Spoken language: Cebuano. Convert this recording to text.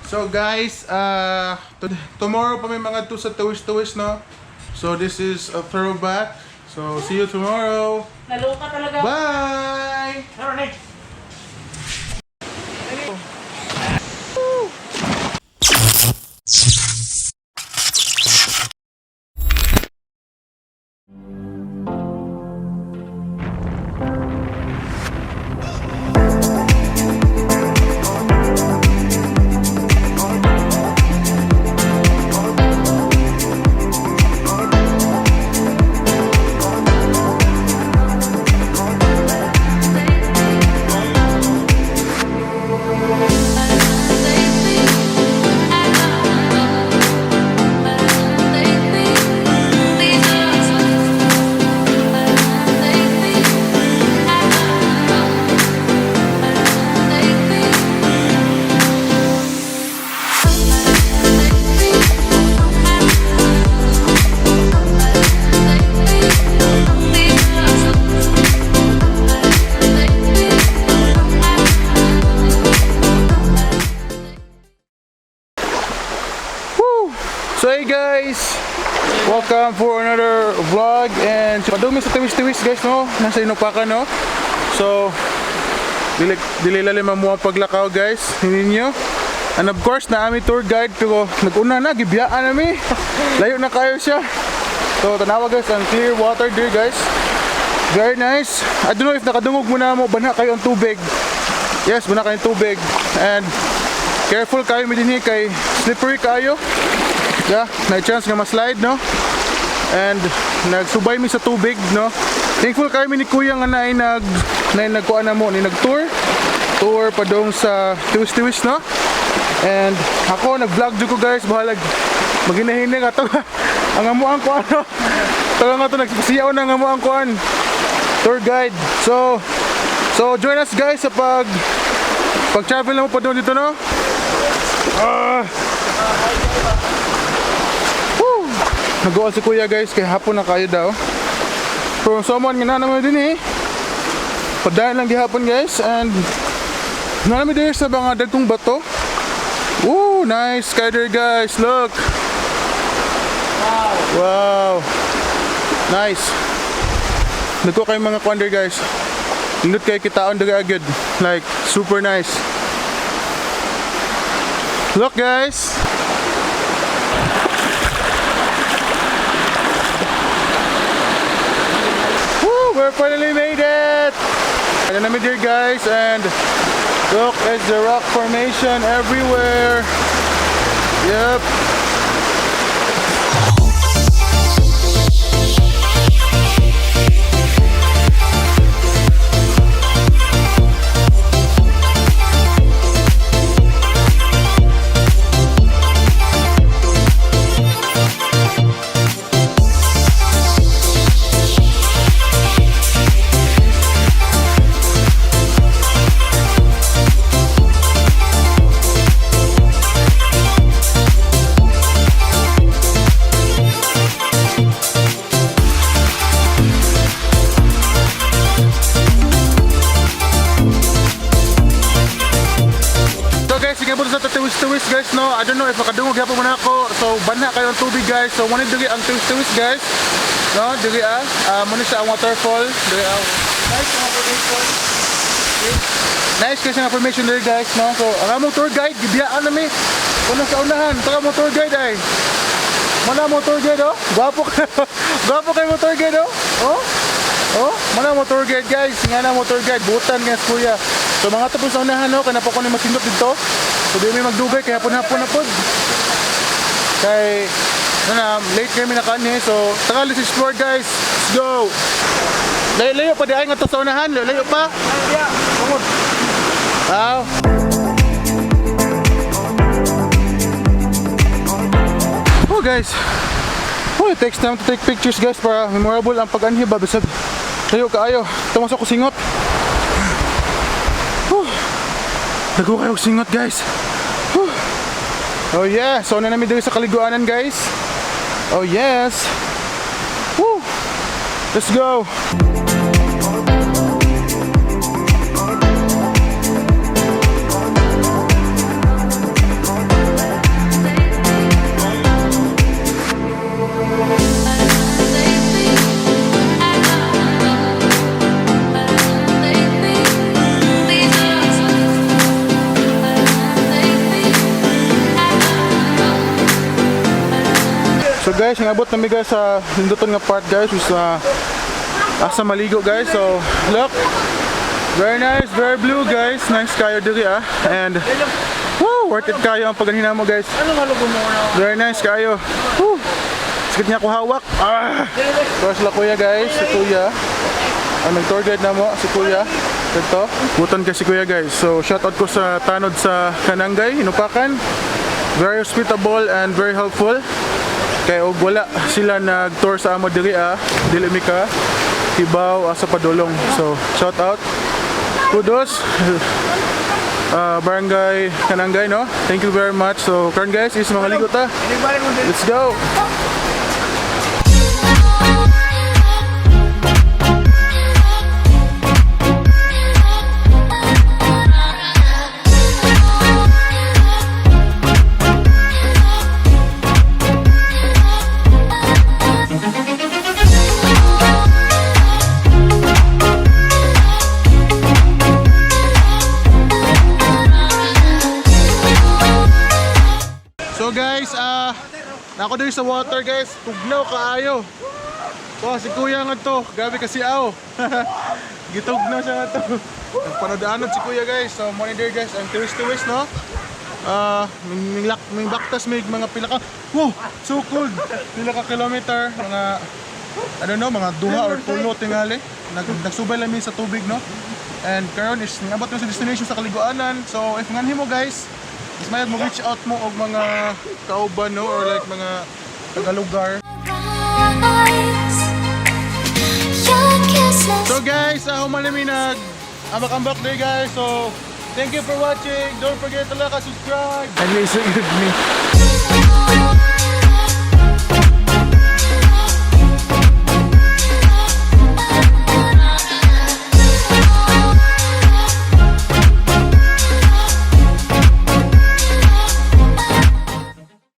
So guys, tomorrow pa may mga to sa Tuwis-Tuwis, no? So this is a throwback. So see you tomorrow. Naloka talaga. Bye! Woo! So hey guys! Welcome for another vlog and padumi sa Tuwis-Tuwis, guys, no? Nasa Inupakan, no? So dili dili lalim ang muang paglakaw, guys, ninyo. And of course, na ami tour guide pero naguna na gibiyaan nami. Layo na kayo siya. So tanawa, guys, ang clear water there, guys. Very nice. I don't know if nakadungog mo na mo banha kayo ang tubig. Yes, banha kayo ang tubig. And careful kayo mi dinhi kay slippery kayo. Yeah, na chance nga ma-slide, no? And nagsubay mi sa tubig, no? Thankful kayo mi ni Kuya nga naay nagkuan na mo ni nag-tour. Tour padong sa Tiwis-Tiwis, no? And ako nag-vlog jud ko, guys, bahalag maginahinig ato ang amo ang kuan, no? Taga nga to nagsiyaw na ang amo ang kuan tour guide. So join us, guys, sa pag travel na mo padong dito, no? Ah. Woo! Nag-uwan si Kuya, guys, kay hapon na kayo daw. Pero someone nga na naman din eh. Padayon lang gihapon, guys, and na namin din sa mga dagkong bato. Woo! Nice sky there, guys. Look! Wow! Wow! Nice! Nagko kayo mga kwander, guys. Nindot kayo kitaon daga agad. Like, super nice. Look, guys! Woo! We're finally made it! Ano namin here, guys, and look at the rock formation everywhere. Yep. So guys, sige po sa Tuwis-Tuwis, guys, no? I don't know if makadungog gyapon mo na ako. So banha kayo ang tubig, guys. So muna diri ang Tuwis-Tuwis, guys. No, diri ah. Muna siya ang waterfall. Diri ah. Nice ang formation. Nice kasi ang formation there, guys, no? So ang among tour guide gibiyaan na mi. Una sa unahan, taga mo tour guide ay. Mana mo tour guide, oh. Gwapo ka. Gwapo kay mo tour guide, oh. Oh. Oh, mana mo tour guide, guys. Nga na mo tour guide, butan guys, kuya. So mga tapos sa unahan, no, kana pa ko ni masindot dito. So di mi magdugay kay hapon-hapon na pod. Kay na na late kami nakaanhi. So tara, let's explore, guys. Let's go. Layo-layo pa di ay nga to sa unahan, layo pa. Yeah. Tungod. Wow. Oh guys. Oh, it takes time to take pictures, guys, para memorable ang pag-anhi ba bisag layo kaayo. Tumasok ko singot. Oh. Dago kayo og singot, guys. Whew. Oh yeah, so na namin diri sa kaliguanan, guys. Oh yes. Woo. Let's go. So guys, nangabot na mi guys sa ninduton nga part guys, is asa maligo guys. So look, very nice, very blue guys. Nice kayo diri ah. And woo, worth it kayo ang pagganhina mo guys. Anong halugo mo na? Very nice kayo. Woo. Sakit niya ako hawak. Ah. So sila kuya guys, si kuya. Ang nag-tour guide na mo, si kuya. Dito. Buton kay si kuya guys. So shout out ko sa tanod sa Kanangay, Inupakan. Very hospitable and very helpful. Kay og wala sila nag-tour sa amo diri ah. Dili mi ka hibaw asa padulong. So shout out. Kudos. Barangay Kanangay no. Thank you very much. So karon guys is mga ligo ta. Let's go. So guys, nako diri sa water guys, tugnaw kaayo. So si kuya nga to, grabe kasi aw. Gitugnaw siya nga to. Nagpanood-anod si kuya guys. So morning there guys, ang tuwis-tuwis no. Ming ming, lak, ming baktas may mga pila ka. Wow, so cold. Pila ka kilometer, mga I don't know, mga duha or tulo tingali. Nagsubay lang mi sa tubig no. And karon is nabot mo sa destination sa Kaliguanan. So if nganhi mo guys, is mayag mo reach out mo og mga kauban no or like mga tagalugar. Rise. Your kisses. So guys, human na mi nag ambak-ambak day guys. So thank you for watching. Don't forget to like and subscribe. And listen with me.